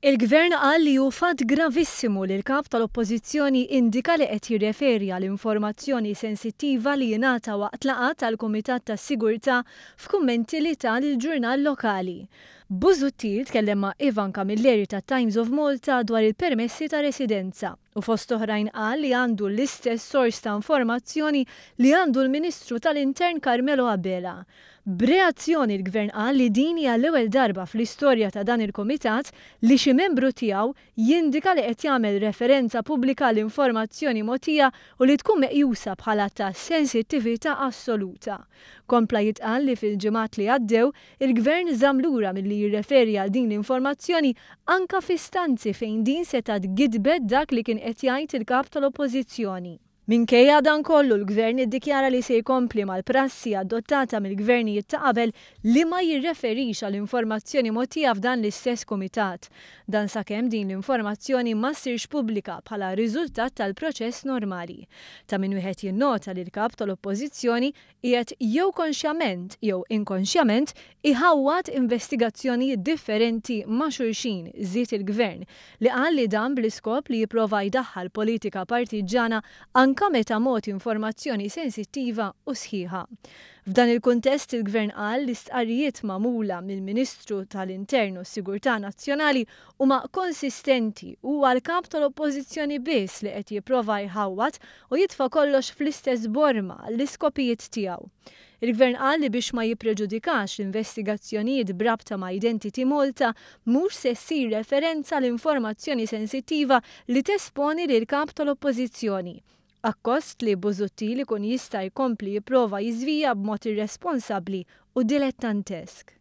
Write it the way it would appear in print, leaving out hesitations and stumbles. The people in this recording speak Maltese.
Il-Gvern qal li hu fatt gravissimu li l-Kap tal-Oppożizzjoni indika li qed jirreferi għal informazzjoni sensittiva li jingħata waqt laqgħa tal-Kumitat tas-Sigurtà f'kummenti li ta lil ġurnal lokali. Busuttil tkellem ma' Ivan Camilleri tat-Times of Malta dwar il-permessi ta' residenza u fost oħrajn qal li għandu l-istess sors ta' informazzjoni li għandu l-Ministru tal-Intern Carmelo Abela. B'reazzjoni l-Gvern qal li din hija l-ewwel darba fl-istorja ta' dan il-Kumitat li xi membru tiegħu jindika li qed jagħmel referenza pubblika għal informazzjoni mogħtija u li tkun meqjusa bħala ta' sensittività assoluta. Kompla jitqal li fil-ġimgħat li għaddew, il-Gvern żamm lura milli jirreferi għal din l-informazzjoni anka f'istanzi fejn din setgħet gidbet dak li kien qed jgħid il-Kap tal-Oppożizzjoni. Minkejja dan kollu l-Gvern iddikjara li se jkompli mal-prassi adottata mill-gvernijiet ta' qabel li ma jirreferix għal informazzjoni mogħtija f'dan l-istess kumitat. Dan sakemm din l-informazzjoni ma ssirx pubblika bħala riżultat tal-proċess normali. Ta' min wieħed jinnota li l-Kap tal-Oppożizzjoni qiegħed jew konxjament jew inkonxjament iħawwad investigazzjonijiet differenti ma' xulxin, żied il-Gvern, li qal li dan bl-iskop li jipprova jdaħħal politika partiġġana anka meta mogħti informazzjoni sensittiva u sħiħa. F'dan il-kuntest il-Gvern qal li stqarrijiet magħmula mill-Ministru tal-Intern u s-Sigurtà Nazzjonali huma konsistenti u huwa l-Kap tal-Oppożizzjoni biss li qed jipprova jħawwad u jitfa' kollox fl-istess borma għall-iskopijiet tiegħu. Il-Gvern qal li biex ma jippreġudikax l-investigazzjonijiet b'rabta ma' Identity Malta mhux se ssir referenza għal informazzjoni sensittiva li tesponi lill-Kap tal-Oppożizzjoni, akkost li Busuttil ikun jista' jkompli jipprova jiżvija b'mod irresponsabbli u dilettantesk.